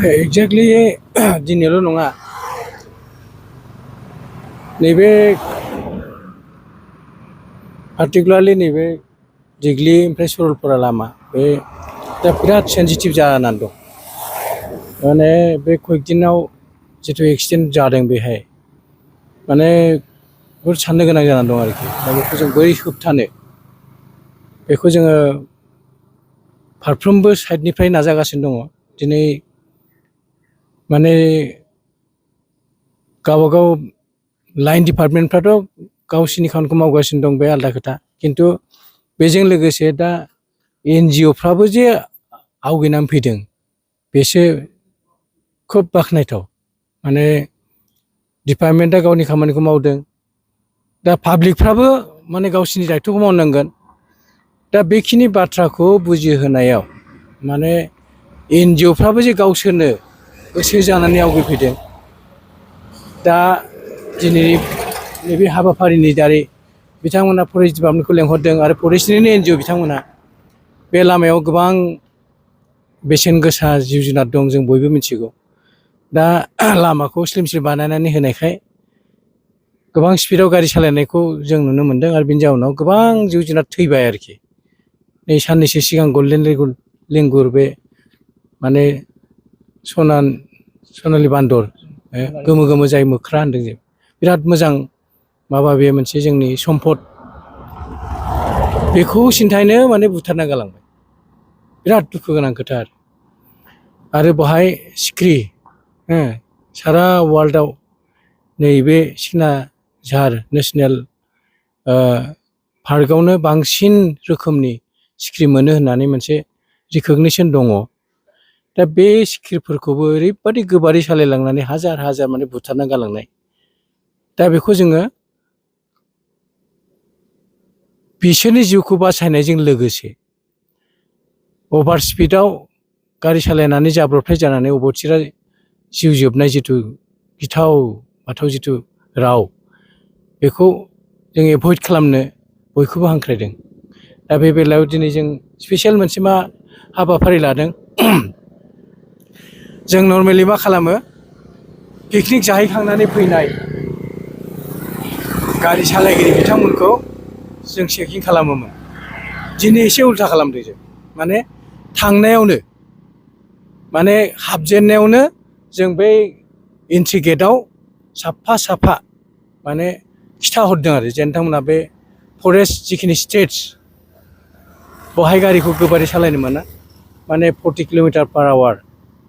exactly दिनैल' नङा नैबे particularly नैबे दिग्लि ओमफ्राय सरलपारा लामा बे दा बिराद सेन्सिटिभ जानानै दं माने बे कयेकदिनाव जिथु एक्सिडेन्ट जादों बेहाय माने बहुद साननो गोनां जानानै दं आरोखि दा बेखौ जों बोरै होबथानो बेखौ जोङो फारफ्रोमबो साइडनिफ्राय नाजागासिनो दङ दिनै माने गावबागाव लाइन डिपार्टमेन्टफ्राथ' गावसिनि खामानिखौ मावगासिनो दं बे आलादा खोथा खिन्थु बेजों लोगोसे दा NGOफ्राबो जे आवगायनानै फैदों बेसो खोब बाख्नायथाव माने डिपार्टमेन्टआ गावनि खामानिखौ मावदों दा पाब्लिकफ्राबो माने गावसिनि दायथ'खौ मावनांगोन दा बेखिनि बाथ्राखौ बुजिहोनायाव माने NGOफ्राबो जे गावसोरनो गोसो जानानै आवगायफैदों दा दिनै नैबे हाबाफारिनि दारै बिथांमोना फरेस्ट डिपार्टमेन्टखौ लेंहरदों आरो फरेस्टनिनो NGO बिथांमोना बे लामायाव गोबां बेसेन गोसा जिब जुनार दं जों बयबो मिथिगौ दा लामाखौ स्लिम स्लिम बानायनानै होनायखाय गोबां स्पिडआव गारि सालायनायखौ जों नुनो मोन्दों आरो बेनि जाउनाव गोबां जिब जुनार थैबाय आरोखि नै साननैसो सिगां गल्डेन लेंगुर बे माने सनालि बान्दर गोमो गोमो जाय मोख्रा होनदों जों बिराद मोजां माबा बे मोनसे जोंनि सम्पद बेखौ सिन्थायनो माने बुथारना गालांबाय बिराद दुखु गोनां खोथा आरो बेवहाय सिख्रि सारा वर्ल्डआव नैबे सिखना जाहार नेसनेल पार्कआवनो बांसिन रोखोमनि सिख्रि मोनो होननानै मोनसे रिकगनिसन दङ दा बे सिख्रिफोरखौबो ओरैबादि गोबारै सालायलांनानै हाजार हाजार माने बुथारना गालांनाय दा बेखौ जोङो बिसोरनि जिउखौ बासायनायजों लोगोसे अभार स्पिडआव गारि सालायनानै जाब्रबथाय जानानै अबथिरा जिउ जोबनाय जिथु गिथाव बाथाव जिथु राव बेखौ जों एभयड खालामनो बयखौबो हांख्रायदों दा बे बेलायाव दिनै जों स्पेसियेल मोनसे मा हाबाफारि लादों जों नर्मेलि मा खालामो पिकनिक जाहैखांनानै फैनाय गारि सालायगिरि बिथांमोनखौ जों चेकिं खालामोमोन दिनै एसे उल्था खालामदों जों माने थांनायावनो माने हाबजेननायावनो जों बै एन्ट्रि गेटआव साफा साफा माने खिथाहरदों आरो जे नोंथांमोना बे फरेस्ट जिखिनि स्टेट्स बहाय गारिखौ गोबारै सालायनो मोना माने 40 किल'मिटार/आवार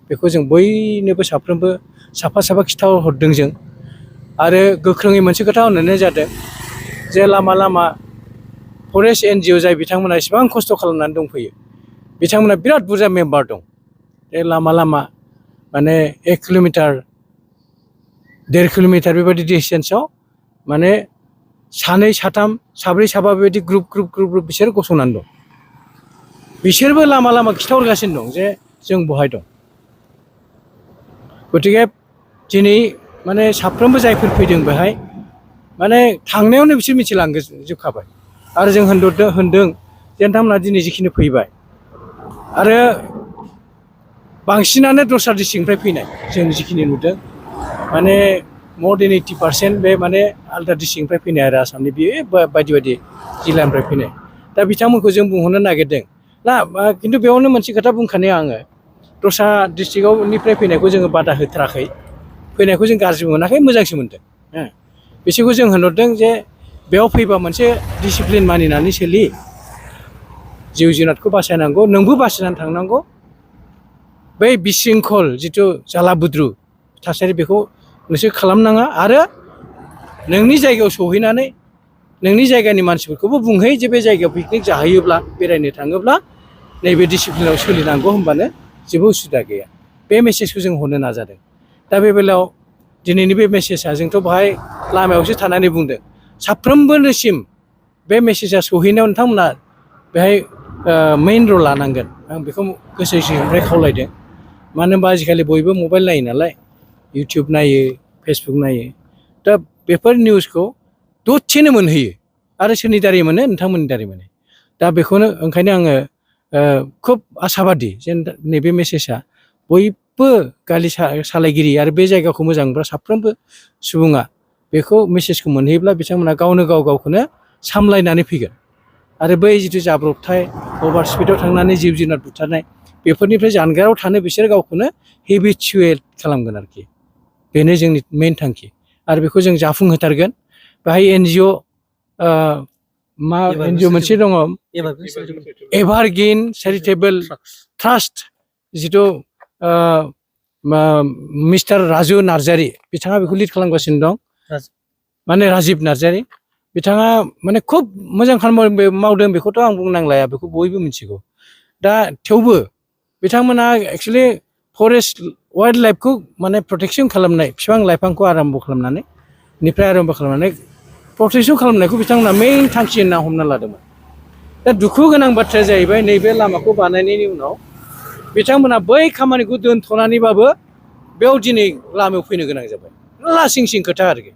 बेखौ जों बयनोबो साफ्रोमबो साफा साफा खिथाहरदों जों आरो गोख्रोङै मोनसे खोथा होननाय जादों जे लामा लामा फरेस्ट NGO जाय बिथांमोना इसेबां खस्थ' खालामनानै दंफैयो बिथांमोना बिराद बुरजा मेम्बार दं बे लामा लामा माने 1 किल'मिटार 1.5 किल'मिटार बेबायदि डिस्टेन्सआव माने सानै साथाम साब्रै साबा बेबायदि ग्रुप बिसोर गसंनानै दं बिसोरबो लामा लामा खिथाहरगासिनो दं जे जों बहाय दं गतिके दिनै माने साफ्रोमबो जायफोर फैदों बेहाय माने थांनायावनो बिसोर मिथिलांजोबखाबाय आरो जों होनदों जे नोंथांमोना दिनै जिखिनि फैबाय आरो बांसिनानो दस्रा डिस्ट्रिक्टनिफ्राय फैनाय जों जिखिनि नुदों माने more than 80% बे माने आलदा डिस्ट्रिक्टनिफ्राय फैनाय आरो आसामनि बे बायदि बायदि जिल्लानिफ्राय फैनाय दा बिथांमोनखौ जों बुंहरनो नागिरदों ना खिन्थु बेयावनो मोनसे खोथा बुंखानाय आङो दस्रा डिस्ट्रिक्टनिफ्राय फैनायखौ जोङो बादा होथाराखै फैनायखौ जों गाज्रि मोनाखै मोजांसो मोनदों बिसोरखौ जों होनहरदों जे बेयाव फैबा मोनसे डिसिप्लिन मानिनानै सोलि जिउ जुनादखौ बासायनांगौ नोंबो बासायनानै थांनांगौ बै बिशृंखल जिथु जाला बुद्रु थासारि बेखौ नोंसोर खालामनाङा आरो नोंनि जायगायाव सहैनानै नोंनि जायगानि मानसिफोरखौबो बुंहै जे बे जायगायाव पिकनिक जाहैयोब्ला बेरायनो थाङोब्ला नैबे डिसिप्लिनाव सोलिनांगौ होनबानो जेबो उसुबिदा गैया बे मेसेजखौ जों हरनो नाजादों दा बे बेलायाव दिनैनि बे मेसेजआ जोंथ' बाहाय लामायावसो थानानै बुंदों साफ्रोमबोनिसिम बे मेसेजआ सहैनायाव नोंथांमोना बेहाय मेइन रल लानांगोन आं बेखौ गोसो सिंनिफ्राय खावलायदों मानो होनबा आजिखालि बयबो मबाइल नायो नालाय इउटिउब नायो फेसबुक नायो दा बेफोर निउसखौ दसेनो मोनहैयो आरो सोरनि दारै मोनो नोंथांमोननि दारै मोनो दा बेखौनो ओंखायनो आङो खोब आसाबादि जे नैबे मेसेजआ बयबो साफ्रोमबो गारि सालायगिरि आरो बे जायगाखौ मोजां मोनग्रा साफ्रोमबो सुबुङा बेखौ मेसेजखौ मोनहैयोब्ला बिथांमोना गावनो गावखौनो सामलायनानै फैगोन आरो बै जिथु जाब्रबथाय अभार स्पिडआव थांनानै जिब जुनार बुथारनाय बेफोरनिफ्राय जानगाराव थानो बिसोर गावखौनो हेबिचुवेट खालामगोन आरोखि बेनो जोंनि मेइन थांखि आरो बेखौ जों जाफुंहोथारगोन बेहाय एनजिअ मा एनजिअ मोनसे दङ एभारग्रिन चेरिटेबल ट्रास्ट जिथु मिस्टार राजु नार्जारि बिथाङा बेखौ लिड खालामगासिनो दं माने राजिब नार्जारि बिथाङा माने खुब मोजां खामानि मावदों बेखौथ' आं बुंनांलाया बेखौ बयबो मिथिगौ दा थेवबो बिथांमोना एक्सुवेलि फरेस्ट वाइल्ड लाइफखौ माने प्रटेक्सन खालामनाय बिफां लाइफांखौ आरम्भ खालामनानै प्रटेक्सन खालामनायखौ बिथांमोना मेइन थांखि होनना हमना लादोंमोन दा दुखु गोनां बाथ्राया जाहैबाय नैबे लामाखौ बानायनायनि उनाव बिथांमोना बै खामानिखौ दोनथ'नानैबाबो बेयाव दिनै लामायाव फैनो गोनां जाबाय लासिं सिं खोथा आरोखि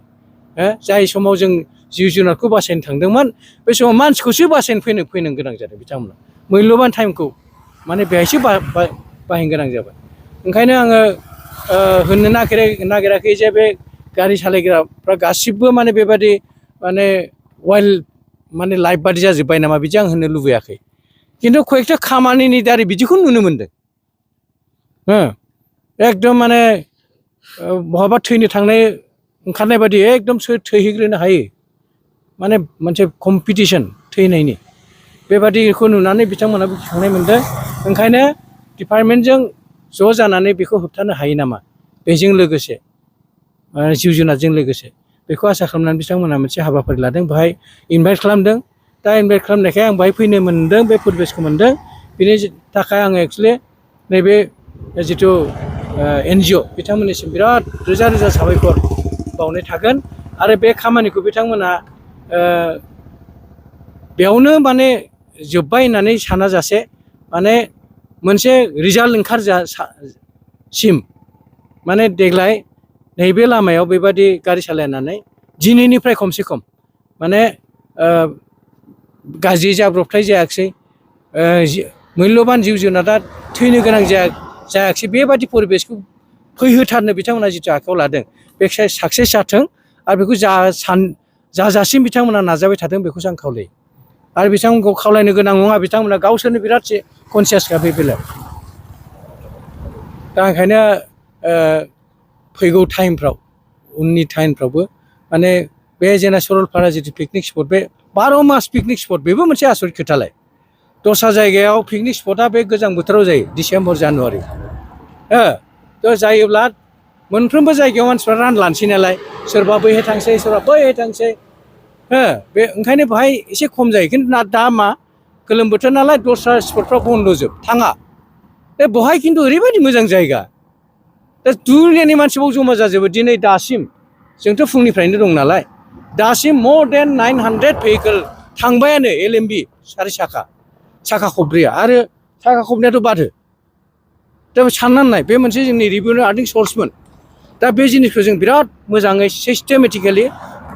जाय समाव जों जिब जुनारखौ बासायनो थांदोंमोन बे समाव मानसिखौसो बासायनो फैनो गोनां जादों बिथांमोना मुल्यबान टाइमखौ माने बेहायसो बाहायनो गोनां जाबाय ओंखायनो आङो होननो नागिराखै जे बे गारि सालायग्राफ्रा गासिबो माने बेबादि माने वाइल्ड माने लाइफ बादि जाजोब्बाय नामा बिदि आं होननो लुबैयाखै खिन्थु कयेकथा खामानिनि दारै बिदिखौ नुनो मोनदों एकदम माने बहाबा थैनो थांनाय ओंखारनाय बादि एकदम थैहैग्रोनो हायो माने मोनसे कम्पिटिसन थैनायनि बेबादिखौ नुनानै बिथांमोना गिखांनाय मोनदों ओंखायनो डिपार्टमेन्टजों ज' जानानै बेखौ होबथानो हायो नामा बेजों लोगोसे जिब जुनारजों लोगोसे बेखौ आसा खालामनानै बिथांमोना मोनसे हाबाफारि लादों बेहाय इनभाइट खालामदों दा इनभाइट खालामनायखाय आं बेहाय फैनो मोनदों बे परिबेसखौ मोनदों बेनि थाखाय आङो एक्सुवेलि नैबे जिथु एनजिअ बिथांमोननिसिम बिराद रोजा रोजा साबायखर बावनाय थागोन आरो बे खामानिखौ बिथांमोना बेयावनो माने जोब्बाय होननानै सानाजासे माने मोनसे रिजाल्ट ओंखारजासिम माने देग्लाय नैबे लामायाव बेबादि गारि सालायनानै दिनैनिफ्राय खमसे खम माने गाज्रि जाब्रबथाय जायाखिसै मुल्यबान जिब जुनारा थैनो गोनां जायाखिसै बेबादि परिबेसखौ फैहोथारनो बिथांमोना जिथु आखायाव लादों बे साक्सेस जाथों आरो बेखौ जाजासिम बिथांमोना नाजाबाय थादों बेखौसो आं खावलायो आरो बिथांमोनखौ खावलायनो गोनां नङा बिथांमोना गावसोरनो बिराद कनसियासखा बे बेलायाव दा ओंखायनो फैगौ टाइमफ्राव उननि टाइमफ्रावबो माने बे जोंना सरलपारा जिथु पिकनिक स्पट बे 12 मास पिकनिक स्पट बेबो मोनसे आसरित खोथालाय दस्रा जायगायाव पिकनिक स्पटआ बे गोजां बोथोराव जायो डिसेम्बर जानुवारि थ' जायोब्ला मोनफ्रोमबो जायगायाव मानसिफ्रा रानलानोसै नालाय सोरबा बैहाय थांसै सोरबा बैहाय थांसै बे ओंखायनो बेहाय एसे खम जायो खिन्थु दा मा गोलोम बोथोर नालाय दस्रा स्पटफ्राव बन्द'जोब थाङा बेवहाय खिन्थु ओरैबायदि मोजां जायगा दा दुनियानि मानसिबाव जमा जाजोबो दिनै दासिम जोंथ' फुंनिफ्रायनो दं नालाय दासिम more than 900 भेहिकेल थांबायानो LMB सारि साखा खबब्रैया आरो साखा खबनैयाथ' बादो दा साननानै नाय बे मोनसे जोंनि रिभिनिउ आर्निं सर्समोन दा बे जिनिसखौ जों बिराद मोजाङै सिस्टेमेटिकेलि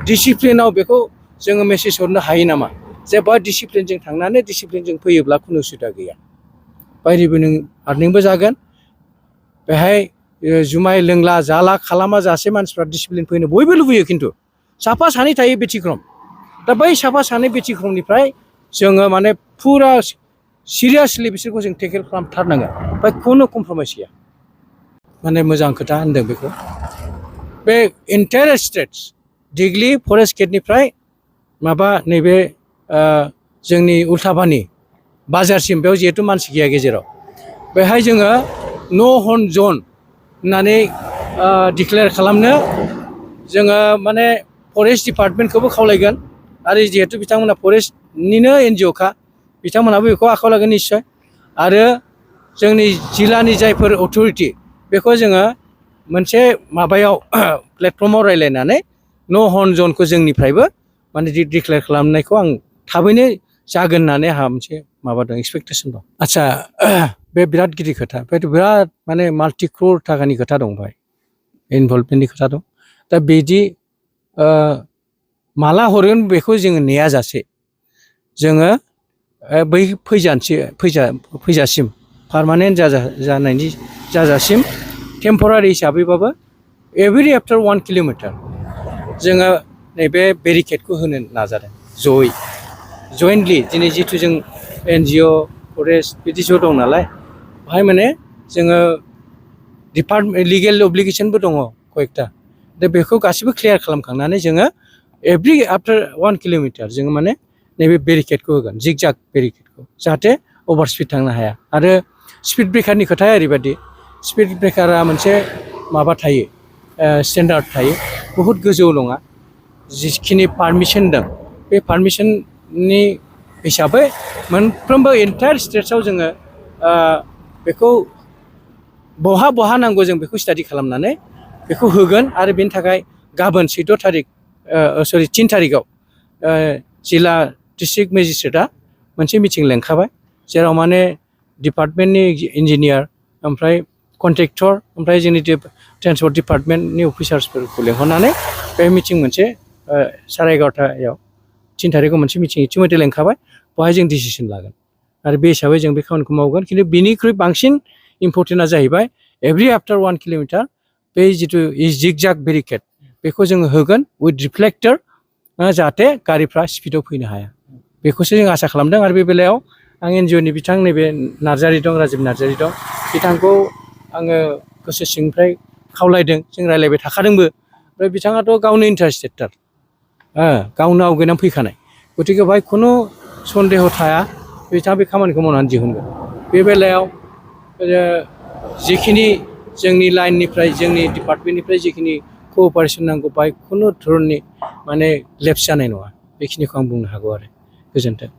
डिसिप्लिनाव बेखौ जोङो मेसेज हरनो हायो नामा जे बा डिसिप्लिनजों थांनानै डिसिप्लिनजों फैयोब्ला खुनु उसुबिदा गैया बाय रिभिनिउ आर्निंबो जागोन बेहाय जुमाय लोंला जाला खालामा जासे मानसिफ्रा डिसिप्लिन फैनो बयबो लुबैयो खिन्थु साफा सानै थायो बेथिक्रम दा बै साफा सानै बेथिक्रमनिफ्राय जोङो माने फुरा सिरियासलि बिसोरखौ जों टेकेल खालामथारनांगोन ओमफ्राय खुनु कमप्रमाइस गैया माने मोजां खोथा होनदों बेखौ बे इन्टायार स्टेट्स दिग्लि फरेस्ट गेटनिफ्राय माबा नैबे जोंनि उल्थापानि बाजारसिम बेयाव जिहेथु मानसि गैया गेजेराव बेहाय जोङो नो हर्न जन होननानै डिक्लेयार खालामनो जोङो माने फरेस्ट डिपार्टमेन्टखौबो खावलायगोन आरो जिहेतु बिथांमोना फरेस्टनिनो एनजिअखा बिथांमोनाबो बेखौ आखायाव लागोन निस्सय आरो जोंनि जिल्लानि जायफोर अथ'रिटि बेखौ जोङो मोनसे माबायाव प्लेटफर्माव रायज्लायनानै नो हर्न जनखौ जोंनिफ्रायबो माने डिक्लेयार खालामनायखौ आं थाबैनो जागोन होननानै आंहा मोनसे माबा दं एक्सपेक्टेसन दं आदसा बे बिराद गिदिर खोथा बेथ' बिराद माने माल्टि क्र'र थाखानि खोथा दं बेहाय इनभल्भमेन्टनि खोथा दं दा बिदि माला हरगोन बेखौ जोङो नेयाजासे जोङो बै फैजासिम पारमानेन्ट जाजासिम टेम्परारि हिसाबैबाबो एभरि आफ्टार 1 किल'मिटार जोङो नैबे बेरिकेडखौ होनो नाजादों जयेन्टलि दिनै जिथु जों NGO फरेस्ट बिदि ज' दं नालाय बाहाय माने जोङो डिपार्टमेन्ट लिगेल अब्लिगेसनबो दङ कयेकटा दा बेखौ गासिबो क्लियार खालामखांनानै जोङो एभरि आफ्टार 1 किल'मिटार जोङो माने नैबे बेरिकेडखौ होगोन जिगजाग बेरिकेडखौ जाहाथे अभार स्पिड थांनो हाया आरो स्पिड ब्रेकारनि खोथाया ओरैबायदि स्पिड ब्रेकारा मोनसे माबा थायो स्टेन्डार्ड थायो बहुद गोजौ नङा जिखिनि पारमिसन दं बे पारमिसननि हिसाबै मोनफ्रोमबो एन्टायार स्टेट्सआव जोङो बेखौ बहा नांगौ जों बेखौ स्टाडि खालामनानै बेखौ होगोन आरो बेनि थाखाय गाबोन 3 थारिखआव जिल्ला डिस्ट्रिक्ट मेजिस्ट्रेटआ मोनसे मिटिं लेंखाबाय जेराव माने डिपार्टमेन्टनि इन्जिनियार ओमफ्राय कन्ट्रेक्टर ओमफ्राय जोंनि ट्रेन्सपर्ट डिपार्टमेन्टनि अफिसार्सफोरखौ लेंहरनानै बे मिटिं मोनसे 11:30 3 थारिखआव मोनसे मिटिं इतिमধ্যे लेंखाबाय बेवहाय जों डिसिसन लागोन आरो बे हिसाबै जों बे खामानिखौ मावगोन खिन्थु बिनिख्रुइ बांसिन इम्परटेन्टआ जाहैबाय एभरि आफ्टार 1 किल'मिटार बे जिथु जिगजाग बेरिकेड बेखौ जोङो होगोन उइथ रिफ्लेक्टर जाहाथे गारिफ्रा स्पिडआव फैनो हाया बेखौसो जों आसा खालामदों आरो बे बेलायाव आं NGOनि बिथां नैबे नार्जारि दं राजिब नार्जारि दं बिथांखौ आङो गोसो सिंनिफ्राय खावलायदों जों रायज्लायबाय थाखादोंबो ओमफ्राय बिथाङाथ' गावनो इन्टारेस्टेडथार गावनो आवगायनानै फैखानाय गतिके बेवहाय खुनु सन्देह थाया बिथाङा बे खामानिखौ मावनानै दिहुनगोन बे बेलायाव जिखिनि जोंनि लाइननिफ्राय जोंनि डिपार्टमेन्टनिफ्राय जिखिनि क'अपारेसन नांगौ बाहाय खुनु धरननि माने लेप्स जानाय नङा बेखिनिखौ आं बुंनो हागौ आरो गोजोन्थों